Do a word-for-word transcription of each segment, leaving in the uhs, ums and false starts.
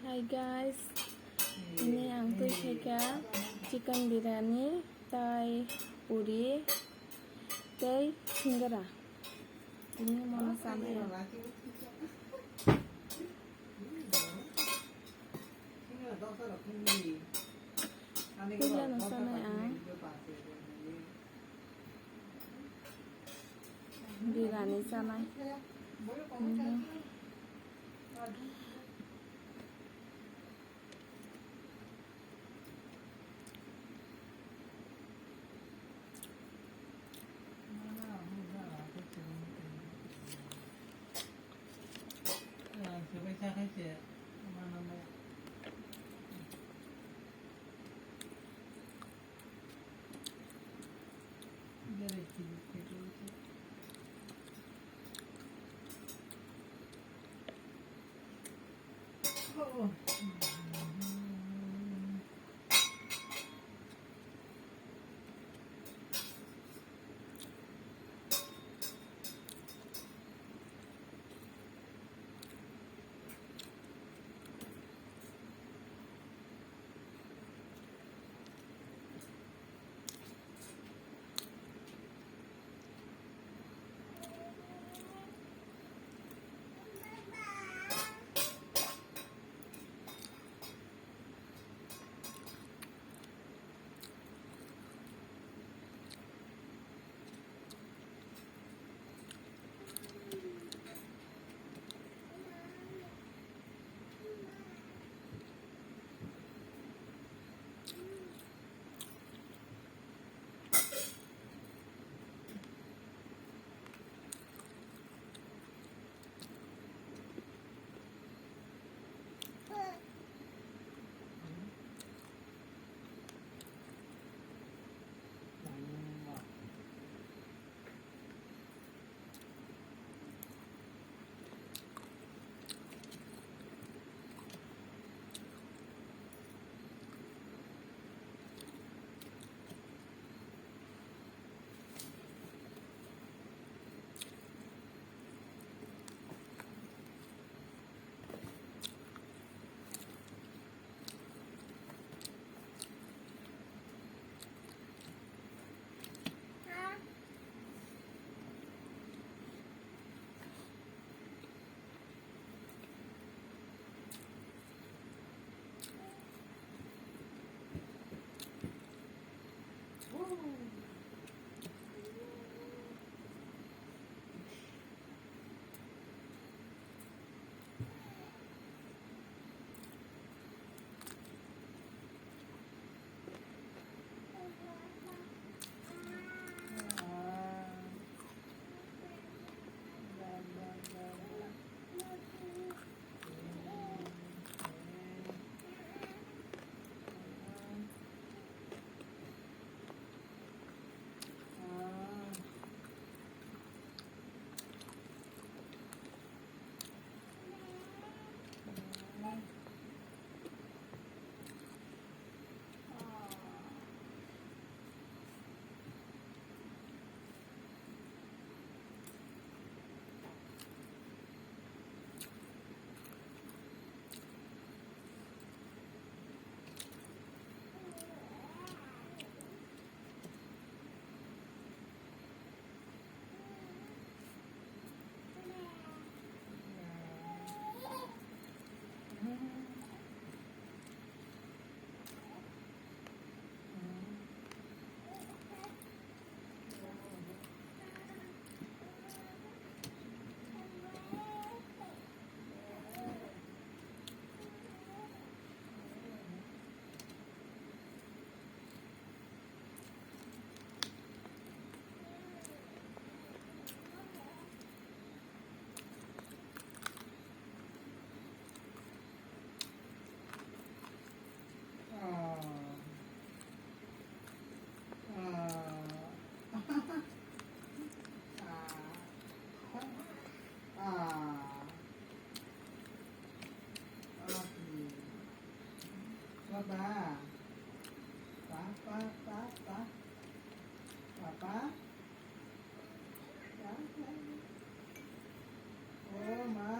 Hi guys, ini ang twi khaikha chicken biryani, tai puri, tei singara. Ini mama sanai ang. Puila no sanai ang. Biryani sanai. Baba. Pa, pa, pa, pa. Papa. Pa, pa. Oh, ma.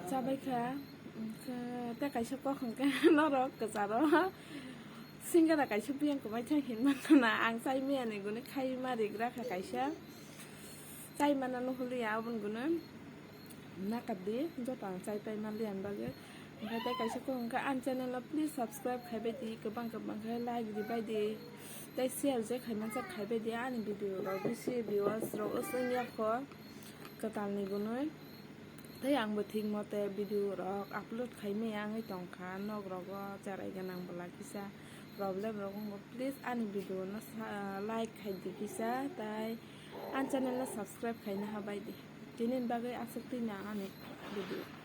Chabai kha, hwnkhe tei kaisa kok hwnkhe norok kwcharo singara kaisa biyang kwbai thang hinma khna ang chai maya ni gwnwi khai ma rigra kha kaisa. Chai mana no holi ya abon gwnwi nakar di joto ang chai pai man liya bagwi. Hwnkhe tei kaisa kok hwnkhe ang channel o please subscribe khai bai di, kwbang kwbang khe like di bai di, tei share je khai mansa khai bai di ani video rok bisi viewers rok wng ya kho kwtal ni gwnwi. Tei ang bo thik mote video rok upload khai maya wngwi tongkha, nok rogo cherai gwnang bwla kisa problem rok wngo, please ani video no sa-, like khai di kisa, tei ani channel no subscribe khai na ha bai di, tini bagwi aswk twi na ani video.